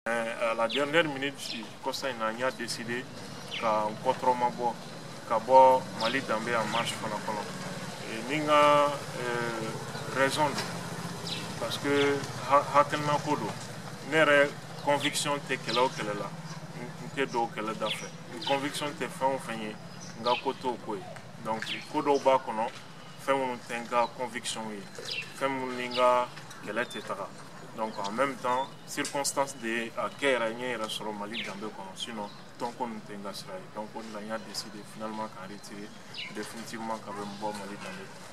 À la dernière minute, kɔsa in na, n y'a décidé ka n kɔtɔrɔma bɔ ka bɔ Mali danbe en marche fana kɔnɔ. Ni n ka raison don, parce que hakilina ko don. Ne yɛrɛ conviction tɛ kɛlɛ o kɛlɛ la, n tɛ don o kɛlɛ da fɛ. N conviction tɛ fɛn o fɛn ye, n ka ko t'o ko ye. Donc ko dɔw b'a kɔnɔ, fɛn minnu tɛ n ka conviction ye, fɛn minnu ni n ka kɛlɛ tɛ taga. Donc en même temps, circonstance de a kɛ yɛrɛ n ye yɛrɛ sɔrɔ Mali danbe kɔnɔ, sinon tɔnko ninnu tɛ n ka sira ye. Donc o de la n y'a décidé finalement k'an retirer définitivement ka bɛ bɔ Mali danbe kɔnɔ.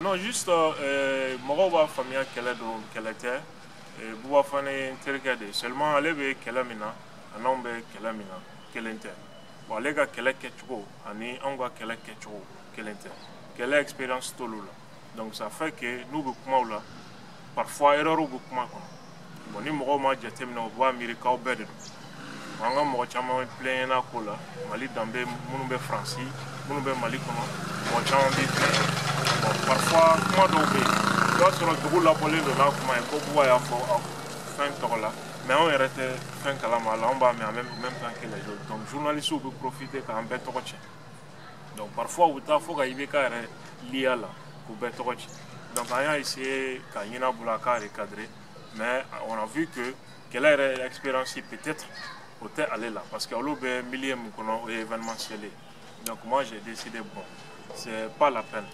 Non, juste mɔgɔw b'a faamuya kɛlɛ don, kɛlɛ tɛ. Buba Fane ye n terikɛ de ye, seulement ale bɛ kɛlɛ min na, a n'anw bɛ kɛlɛ min na kelen tɛ. Bon, ale ka kɛlɛ kɛcogo ani anw ka kɛlɛ kɛcogo kelen tɛ. Kɛlɛ expérience t'olu la. Donc ça fait que n'u bɛ kumaw la, parfois erreur bɛ kuma kɔnɔ. Bon, ni mɔgɔw ma jateminɛ, u b'a miiri k'aw bɛɛ de don. An ka mɔgɔ caman plaigner n'a ko la, Mali danbe minnu bɛ Faransi, minnu bɛ Mali kɔnɔ, mɔgɔ caman bɛ plaigner. Bon, parfois kuma dɔw bɛ yen, i b'a sɔrɔ dugu labɔlen don n'a kuma ye ko Buba y'a fɔ fɛn tɔgɔ la, mais anw yɛrɛ tɛ fɛn kalama a la, anw b'a mɛn en même temps que les autres. Donc journalistes bɛ profiter k'an bɛɛ tɔgɔ tiɲɛ. Donc parfois u bɛ taa fo ka IBK yɛrɛ lié a la k'u bɛɛ tɔgɔ tiɲɛ. Donc an y'a essayé ka ɲini a bolo a k'a recadrer, mais on a vu que kɛlɛ yɛrɛ expérience peut-être o tɛ ale la, parce que olu bɛ milieu min kɔnɔ, o ye événementiel ye. Donc moi j'ai décidé, bon, c'est pas la peine.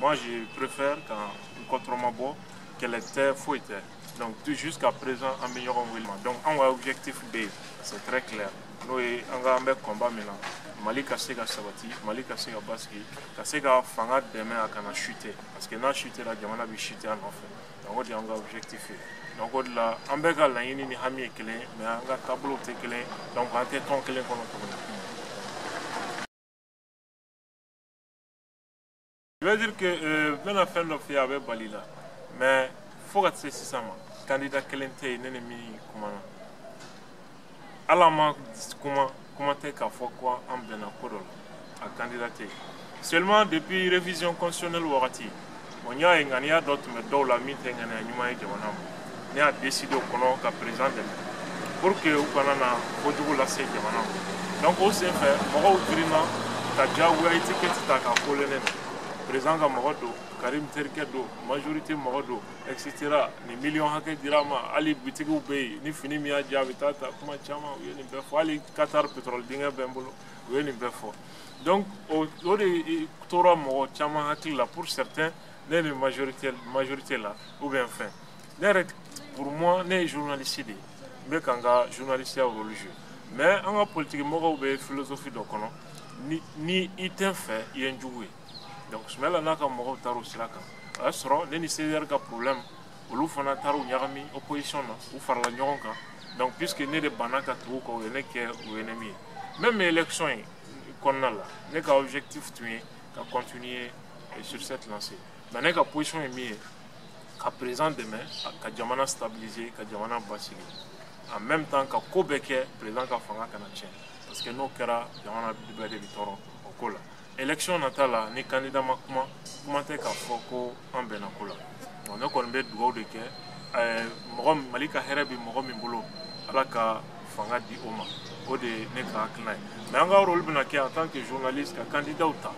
Moi je préfère quand n kɔtɔrɔma bɔ, kɛlɛ tɛ, foyi tɛ. Donc tout jusqu'à présent an bɛ ɲɔgɔn wele. Donc anw ka objectif bɛ yen, c'est très clair. N'o ye an ka an bɛ combat min na, Mali ka se ka sabati, Mali ka se ka basigi, ka se ka fanga dɛmɛ a kana chuter, parce que n'a chutera, jamana bɛ chuter a nɔfɛ. Donc o de y'an ka objectif ye. Donc o de la an bɛɛ ka laɲini ni hami ye kelen, mais an ka taabolow tɛ kelen. Donc an tɛ tɔn kelen kɔnɔ tuguni. Je vais dire que n bɛna fɛn dɔ f'i ye, a bɛ bali la, mais fo ka se sisan ma, candidat kelen tɛ yen ne ni min kumana. Hali an ma kuma, kuma tɛ k'a fɔ ko an bɛnna ko dɔ la, a candidat tɛ yen. Seulement depuis révision constitutionnelle wagati, bon, n y'a ye ŋaniya dɔ tun bɛ dɔw la min tɛ ŋaniya ɲuman ye jamana ma. Ne y'a décidé o kɔnɔ ka président dɛmɛ pour que u kana na kojugu lase jamana ma. Donc o senfɛ mɔgɔw girinna ka diyagoya étiquette ta k'a coller ne na. Président ka mɔgɔ don, Karim terikɛ don, majorité mɔgɔ don, et cetera. Ni miliyɔn hakɛ dira a ma, hali bitigiw bɛ yen, ni fini min y'a diya a bɛ taa ta, kuma caman u ye nin bɛɛ fɔ. Hali Qatar pétrole dingɛ bɛ n bolo, u ye nin bɛɛ fɔ. Donc o de tora mɔgɔ caman hakili la, pour certains ne ni majorité la ou bien fɛn. Ne yɛrɛ, pour moi, ne ye journaliste de ye, n bɛ ka n ka journaliste rôle jouer. Mais an ka politique mɔgɔw bɛ philosophie dɔ kɔnɔ, ni i tɛ n fɛ, i ye n jugu ye. Donc Soumaïla n'a ka mɔgɔw taara o sira kan, o y'a sɔrɔ ne ni CDR ka problème, olu fana taara u ɲagami opposition na, u farala ɲɔgɔn kan. Donc puisque ne de banna ka tugu kɔ, u ye ne kɛ u ennemi ye. Même élection in kɔnɔna la, ne ka objectif tun ye ka continuer sur cette lancée. Mais ne ka position ye min ye, ka président dɛmɛ ka jamana stabiliser, ka jamana basigi, en même temps ka ko bɛɛ kɛ président ka fanga kana tiɲɛ, parce que n'o kɛra jamana bɛɛ de bɛ tɔɔrɔ o ko la. Élection nata la, ni candidat ma kuma, kuma tɛ k'a fɔ ko an bɛnna ko la. Donc ne kɔni bɛ dugawu de kɛ, mɔgɔ Mali ka hɛrɛ bɛ mɔgɔ min bolo, Ala ka fanga di o ma. O de ye ne ka hakilina ye. Mais an ka rôle bɛna kɛ en tant que journaliste ka candidat ta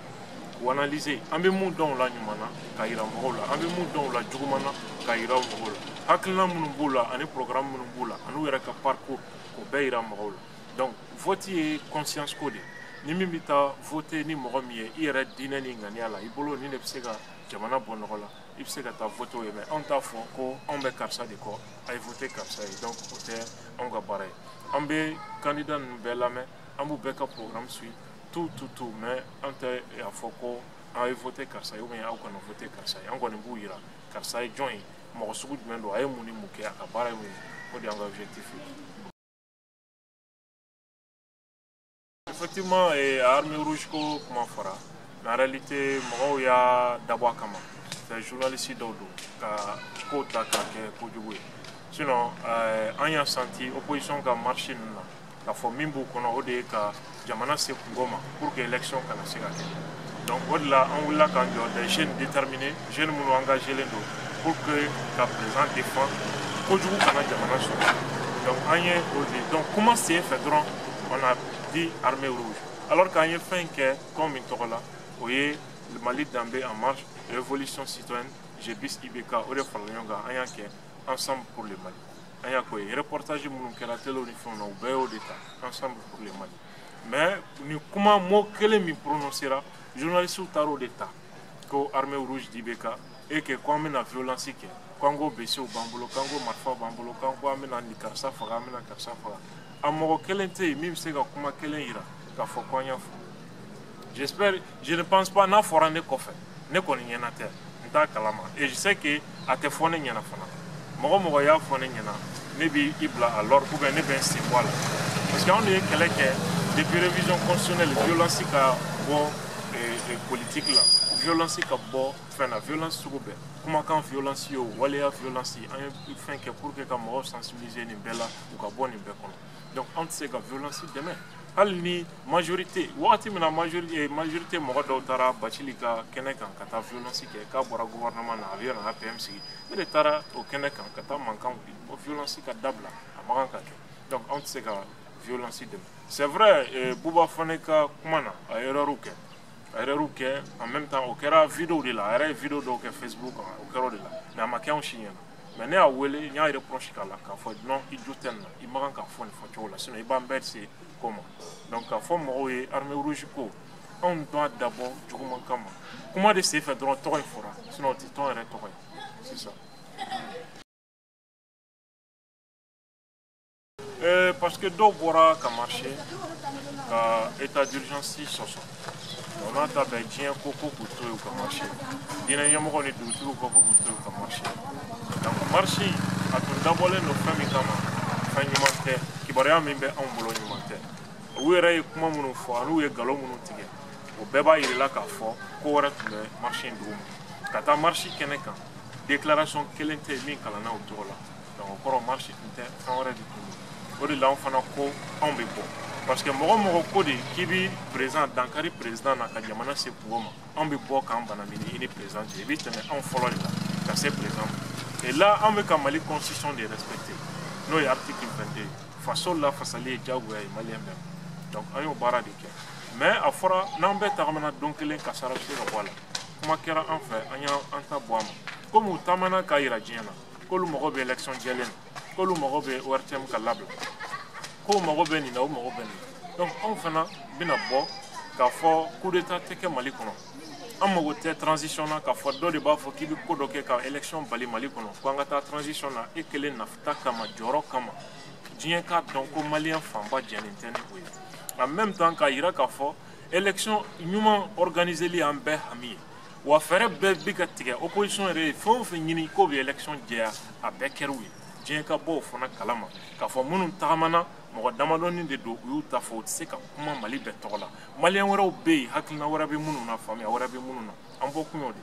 k'u analyser, an bɛ mun dɔn u la ɲuman na ka yira mɔgɔw la, an bɛ mun dɔn u la juguman na ka yira mɔgɔw la, hakilina minnu b'u la ani programme minnu b'u la ani u yɛrɛ ka parcours, k'o bɛɛ yira mɔgɔw la. Donc vote ye conscience ko de ye. Ni min bɛ taa voter ni mɔgɔ min ye, i yɛrɛ diinɛ ni ŋaniya la, i bolo ni de bɛ se ka jamana bɔ nɔgɔ la, i bɛ se ka taa voter o ye. Mais anw t'a fɔ ko anw bɛ karisa de kɔ, a ye voter karisa ye. Donc o tɛ anw ka baara ye. An bɛ candidat ninnu bɛɛ lamɛn, an b'u bɛɛ ka programme suit, tout tout tout, mais an tɛ a fɔ ko aw ye voter karisa ye ou bien aw kana voter karisa ye. An kɔni b'u yira karisa ye jɔn ye, mɔgɔ sugu jumɛn don, a ye mun ni mun kɛ, a ka baara ye mun ye. O de y'an ka objectif ye. Effectivement, armée rouge ko kuma fɔra, mais en réalité mɔgɔw y'a dabɔ a kama. C'est journaliste dɔw don ka ko ta k'a kɛ kojugu ye. Sinon an y'a senti opposition ka marche ninnu na k'a fɔ min b'u kɔnɔ, o de ye ka jamana se kungo ma pour que élection kana se ka kɛ. Donc o de la an wulila k'an jɔ, des jeunes déterminés, jeunes minnu engagé len don pour que ka président défend kojugu kana jamana sɔrɔ. Donc an ye o de, donc kuma sen fɛ dɔrɔn on a dit armée rouge, alors qu'an ye fɛn kɛ tɔn min tɔgɔ la, o ye Mali danbe en marche, révolution citoyenne, GBIS IBK, o de farala ɲɔgɔn kan, an y'a kɛ ensemble pour le Mali. An y'a k'o ye reportage minnu kɛra télé ni fɛnw na, u bɛɛ y'o de ta, ensemble pour le Mali. Mais ni kuma mot kelen min prononcera, journalistes taar'o de ta ko armée rouge d'IBK et que ko an bɛna violence kɛ, k'an ko besiw b'an bolo, k'an ko marifa b'an bolo, k'an ko an bɛna nin karisa faga, an bɛna karisa faga. A mɔgɔ kelen tɛ yen min bɛ se ka kuma kelen yira k'a fɔ ko an y'a fɔ. J'espère, je ne pense pas n'a fɔra ne kɔfɛ, ne kɔni ɲɛna tɛ, n t'a kalama, et je sais que a tɛ fɔ ne ɲɛna fana. Mɔgɔ mɔgɔ y'a fɔ ne ɲɛna, ne b'i bila à l'ordre ou bien ne bɛ n sen bɔ a la, parce que anw de ye kɛlɛ kɛ depuis révision constitutionnelle, violence ka bɔ politique la, violence ka bɔ fɛn na, violence sugu bɛɛ, kumakan violence ye o, waleya violence, an ye fɛn kɛ pour que ka mɔgɔw sensibiliser nin bɛɛ la, u ka bɔ nin bɛɛ kɔnɔ. Donc anw tɛ se ka violence dɛmɛ, hali ni majorité, wagati min na majorité mɔgɔ dɔw taara Bacili ka kɛnɛ kan ka taa violence kɛ, k'a bɔra gouvernement na, a bɛ na APM sigi, ne de taara o kɛnɛ kan ka taa mankan wuli ko violence ka dabila, a man kan ka kɛ. Donc anw tɛ se ka violence dɛmɛ. C'est vrai, Bouba Fane ka kuma na, a ye erreur kɛ, a ye erreur kɛ, en même temps o kɛra vidéo de la, a yɛrɛ ye vidéo dɔw kɛ Facebook kan, o kɛra o de la, mais a ma kɛ anw si ɲɛna. Mais ne y'a wele, n y'a reproche k'a la k'a fɔ non, i jo tɛ nin na, i man kan k'a fɔ nin fɔcogo la, sinon i b'an bɛɛ se ko ma. Donc k'a fɔ mɔgɔw ye armée rouge ko anw t'a dabɔ juguman kama, kuma de sen fɛ dɔrɔn tɔgɔ in fɔra, sinon o tɛ tɔn yɛrɛ tɔgɔ ye sisan. Parce que dɔw bɔra ka marcher ka état d'urgence sɔsɔ, o n'a ta bɛɛ diɲɛ ko ko k'u to yen u ka marcher, diinɛ ɲɛmɔgɔw ni dugutigiw ko ko k'u to yen u ka marcher. Donc marche a tun dabɔlen don fɛn min kama, fɛn ɲuman tɛ, kibaruya min bɛ anw bolo ɲuman tɛ. U yɛrɛ ye kuma minnu fɔ ani u ye nkalon minnu tigɛ, o bɛɛ b'a yir'i la k'a fɔ ko wɛrɛ tun bɛ marche in dugu ma. Ka taa marche kɛnɛ kan, déclaration kelen tɛ yen min kalanna o tɔgɔ la, donc o kɔrɔ marche tun tɛ, fɛn wɛrɛ de tun don. O de la anw fana ko anw bɛ bɔ, parce que mɔgɔ mɔgɔ ko de k'i bi président dankari président na ka jamana se kungo ma, anw bɛ bɔ k'an bana min i ni président cɛ, i bɛ tɛmɛ anw fɔlɔ de la ka se président ma. Et là anw bɛ ka Mali constitution de respecter, n'o ye article 22, faso lafasali ye diyagoya ye maliyɛn bɛɛ ma. Donc an y'o baara de kɛ, mais a fɔra n'an bɛɛ tagamana don kelen, kasara bɛ se ka bɔ a la. Kuma kɛra an fɛ, an y'an ta bɔ a ma, komi u taamana k'a yira diɲɛ na k'olu mago bɛ élection jɛlen na, k'olu mago bɛ ORTM ka labila, k'o mago bɛ nin na, o mago bɛ nin na. Donc anw fana bɛna bɔ k'a fɔ coup d'état tɛ kɛ Mali kɔnɔ, an mago tɛ transition na, k'a fɔ dɔ de b'a fɔ k'i bɛ ko dɔ kɛ ka élection bali Mali kɔnɔ, ko an ka taa transition na e kelen nafata kama, jɔyɔrɔ kama, diɲɛ k'a dɔn ko maliyɛn fanba jɛnnen tɛ ni o ye. En même temps k'a yira k'a fɔ élection ɲuman organiseli y'an bɛɛ hami ye, wa fɛɛrɛ bɛɛ bɛ ka tigɛ, opposition yɛrɛ ye fɛn o fɛn ɲini k'o bɛ élection jɛya, a bɛɛ kɛr'u ye. Diɲɛ ka bɔ o fana kalama k'a fɔ minnu tagamana mɔgɔ damadɔni de don, u y'u ta fɔ, u tɛ se ka kuma Mali bɛɛ tɔgɔ la. Maliyɛn wɛrɛw bɛ yen, hakilina wɛrɛ bɛ minnu na, faamuya wɛrɛ bɛ minnu na, an bɔ kun y'o de.